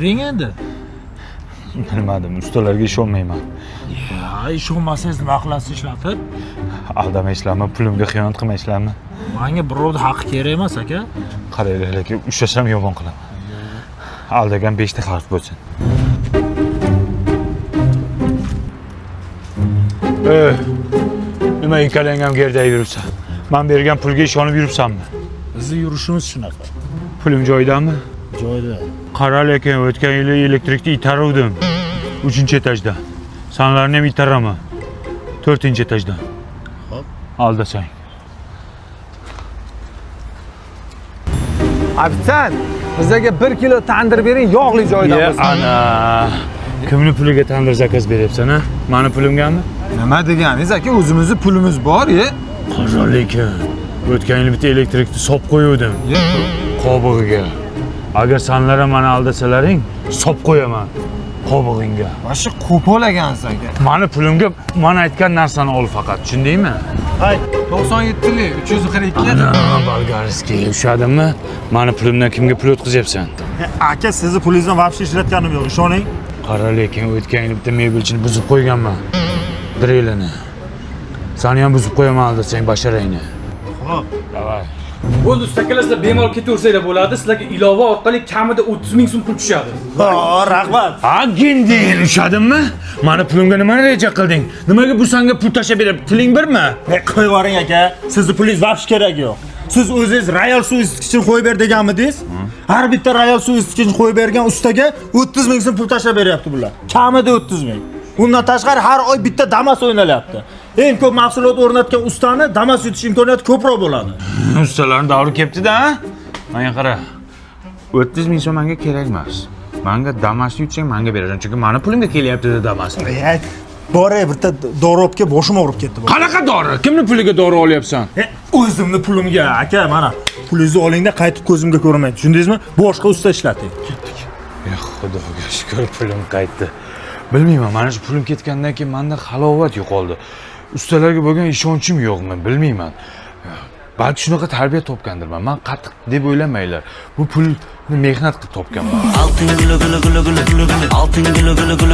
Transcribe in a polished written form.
Yuring endi. Bilmadim, ustalarga ishonmayman. Ya, ishonmasangiz nima qilasiz ishlatib? Aldamaysizlarmi, pulimga xiyonat qilmaysizlarmi? Menga birovni haqqi kerak emas, aka. Qaranglar, lekin ushlasam yomon qilaman. Aldagan 5 ta harf bo'lsin. Ey, nima ikkalang ham gerdayib yuribsan? Man bergan pulga ishonib yuribsanmi? Bizni yurishimiz shunaqa. Pulim joyidami? Joyida. Qara lekin o'tgan yili elektrikni itaruvdim. 3-etajdan. Sanlarni ham itaraman. 4-etajdan. Xo'p. Aldasang. Ofitsiant, bizga 1 kilo tandir bering, yog'li joyidan Ye bo'lsin. ana. Kimni puliga tandir zakaz beryapsan, ha? Mani pulimgami? Nima deganingiz aka, o'zimizni pulimiz bor, ye. Qara lekin o'tgan yili bitta elektrikni sop qo'yuvdim Ye. qobig'iga. Agar sanlar ham mani aldasalaring, sop qo'yaman qobig'ingga. Mana shu qo'pol ekansiz aka. Mani pulimga man aytgan narsani ol faqat, tushundingmi? Hay, 97lik 342. Ana, bolgarskiy ushadimmi? Mani pulimdan kimga pul o'tkazyapsan? Aka, sizni pulingizdan вообще ishlatganim yo'q, ishoning. Qara lekin o'tgan yili bitta mebelchini buzib qo'yganman. Drelini. Sani ham buzib qo'yaman aldasang basharangni. Xo'p. Давай. Bo'ldi, ustakalar, sizlar bemalol ketaversanglar bo'ladi. Sizlarga ilova orqali kamida 30 ming so'm pul tushadi. Ha, rahmat. Ha, gindin ushadimmi? Mani pulimga nimani reja qilding? Nimaga bu sanga pul tashlab berib? Tiling birmi? Qo'yib yuboring aka. Sizni pulingiz вообще kerak yo'q. Siz o'zingiz Royal suv isitgichini qo'yib ber deganmidingiz? Har bitta Royal suv isitgichini qo'yib bergan ustaga 30 ming so'm pul tashlab beryapti bular. Kamida 30 ming. Undan tashqari har oy bitta Damas o'ynalyapti. Eng ko'p mahsulot o'rnatgan ustani Damas yutish imkoniyati ko'proq bo'ladi. Ustalarning davri kelibdi-da, ha? Menga qara. 30 ming so'm menga kerak emas. Menga Damasni yutsang menga berasan, chunki mani pulimga kelyapti-da Damas. Boray bitta dori olib kelib, boshim og'rib ketdi. Qanaqa dori? Kimni puliga dori olyapsan? O'zimni pulimga aka, mana pulingizni olingda qaytib ko'zimga ko'rinmang. Tushundingizmi? Boshqa usta ishlating. Ketdik. Ya Xudoga shukr, pulim qaytdi. Bilmayman, mana shu pulim ketgandan keyin menda halovat yo'qoldi. Ustalarga bo'lgan ishonchim yo'qmi, bilmayman. Balki shunaqa tarbiya topgandirman. Men qattiq deb o'ylamanglar. Bu pulni mehnat qilib topganman. Altın gülü gülü gülü gülü gülü gülü altın gülü gülü gülü.